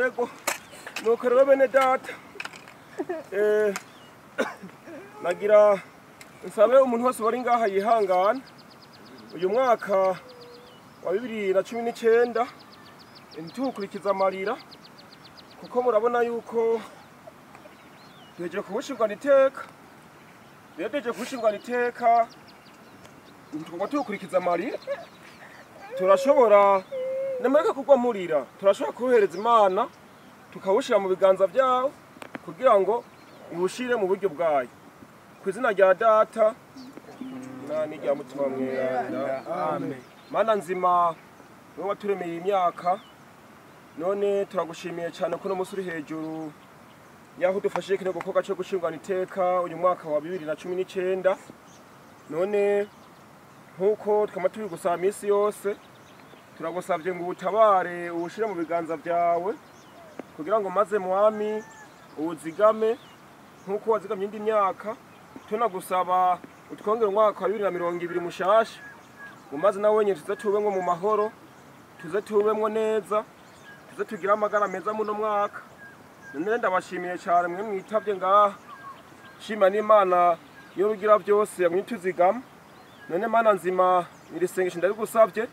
Ego nuko rero bene data nagira nsabe umuntu wese wari ngaha yihangana. Uyu mwaka wa 2019 ntitukurikiza amarira, kuko murabona yuko duhejeje kuwushingana iteka. Rero duhejeje kuwushingana iteka ntitugomba tukurikiza amarira, turashobora nimureke kugwa murira, turashobora kuwuhereza Imana tukawushira mu biganza byawo kugira ngo uwushire mu buryo bwayo. Ku izina rya Data na n'irya Mutima Mweranda, amen. Mana nzima, wowe waturemeye imyaka, none turagushimiye cyane ko uno munsi uri hejuru yaho udufashije kino gikorwa cyo gushingana iteka uyu mwaka wa 2019. None nkuko twama tubigusaba minsi yose, turagusabye ngo ubutabare uwushire mu biganza byawe kugira ngo maze mwami uwuzigame nkuko wazigamye indi myaka. Tunagusaba utwongere umwaka wa 2020 mushasha, umaze nawe wenyine tuze tubemwo mu mahoro, tuze tubemwo neza, tuze tugire amagara meza muno mwaka. None ndabashimiye cyane mwe mwitavye ngaha, shima n'Imana yo rugira byose yagumye tuzigama. None Mana nzima, iri sengesho ndarigusavye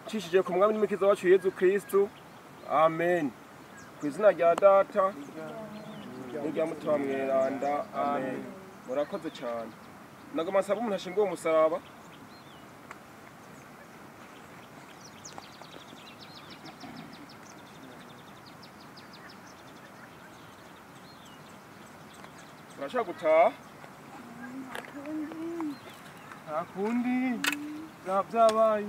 nshishije ku mwami n'umukiza wacu Yezu Kristu, amen. Ku izina rya Data n'irya Mutima Mweranda, amen. Murakoze cyane. Nagoma nsaba umuntu ashinga uwo musaraba. Urashaka gutaha? Nta kundi, byabaye.